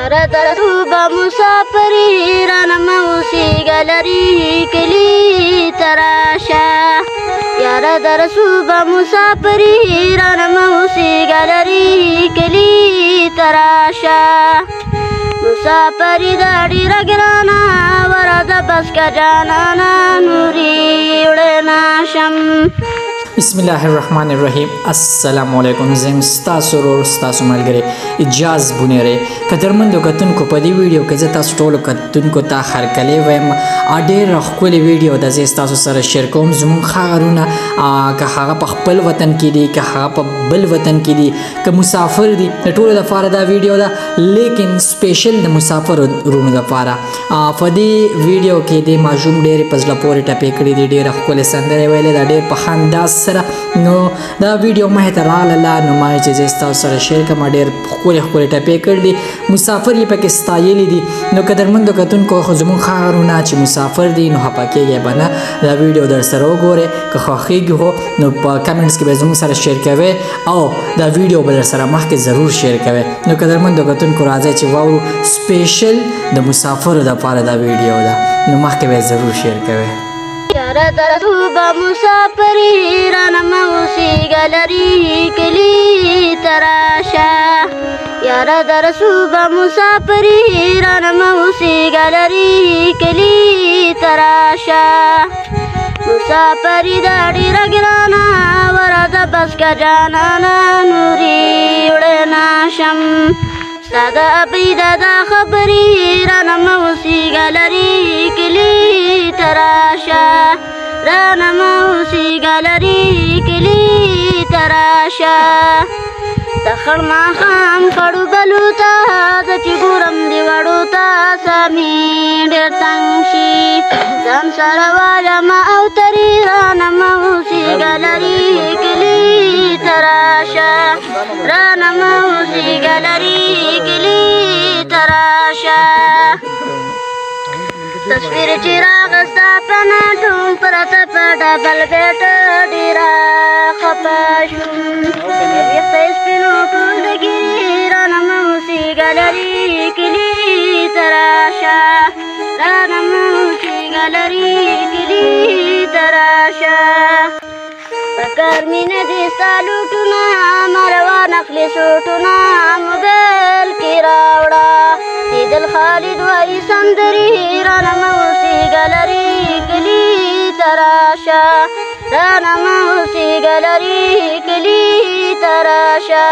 یاره درسوبه مسافري رانه مه اوسېږه لرې کلي ته راشه. یاره درسوبه مسافري رانه مه اوسېږه لرې کلي ته راشه. مسافري ده ډېره ګرانه، ورځه بس که جانانه، نورې وړی نه شم. بسم الله الرحمن الرحیم. السلام علیکم. زم ستاسو ورور، ستاسو ملګری اجاز بونیری. قدرمندو کتونکو، په دې ویډیو کې زه تاسو ټولو کتونکو ته هرکلی وایم. ډېره ښکلې ویډیو ده، زه ستاسو سره share کوم. زموږ ښارونه، که هغه په خپل وطن کې دي، که هغه په بل وطن کې دي، که مسافر دي، د ټولو لپاره دا ویډیو ده، لیکن special د مسافر ورونو لپاره. په دې ویډیو کې د ماشوم ډېرې په زړه پورې ټپې کړې دي، ډېره ښکلې سندرې ویلې ده، ډېر په ښه انداز سره. نو دا ویډیو مه ته راغله، نو ما چې زه ستاسو سره share کړم. ډېر ښکلې ښکلې ټپې کړې دي، مسافر یې پکې ستایلي دي. نو قدرمندو کتونکو، خو زموږ ښارونه چې مسافر دي، نو خفه کېږئ به نه. دا ویډیو در سره وګورئ، که خوښېږي خو نو په comments کې به زموږ سره share کوئ او دا ویډیو به در سره مخکې ضرور share کوئ. نو قدرمندو کتونکو، راځئ چې واورو. special د مسافرو دپاره دا ویډیو ده، نو مخکې به یې ضرور share کوئ. یاره درسوبه مسافري رانه مه اوسېږه لرې کلي ته راشه. یاره درسوبه مسافري رانه مه اوسېږه لرې کلي ته راشه. مسافري ده ډېره ګرانه، ورځه بس که جانانه، نورې وړی نه شم. ستا د ابۍ دا خبرې رانه مه اوسېږه لرې کلي ته راشه. رانه مه اوسېږه لرې کلي ته راشه. د خړ ماښام خړو بلو ته زه چې ګورم دې وړو ته، سمې ډېر تنګ شي. ځان سره وایم او ترې، رانه مه اوسېږه لرې کلي ته راشه. رانه مه اوسېږه لرې کلي ته راشه. تصویر چې راغستا په نټوم، پرته په double bed، ډېره خفه شوم. ویښته سپینو ټول د ږیرې، رانه مه اوسېږه لرې کلي ته راشه. رانه مه اوسېږه لرې کلي ته راشه. پکار مې نه دي ستا لوټونه، مروه نخلي سوټونه، موبایل کې راوړه. لیدل خالد وایي سندرې، رانه مه اوسېږه لرې کلي ته راشه. رانه مه اوسېږه لرې کلي ته راشه.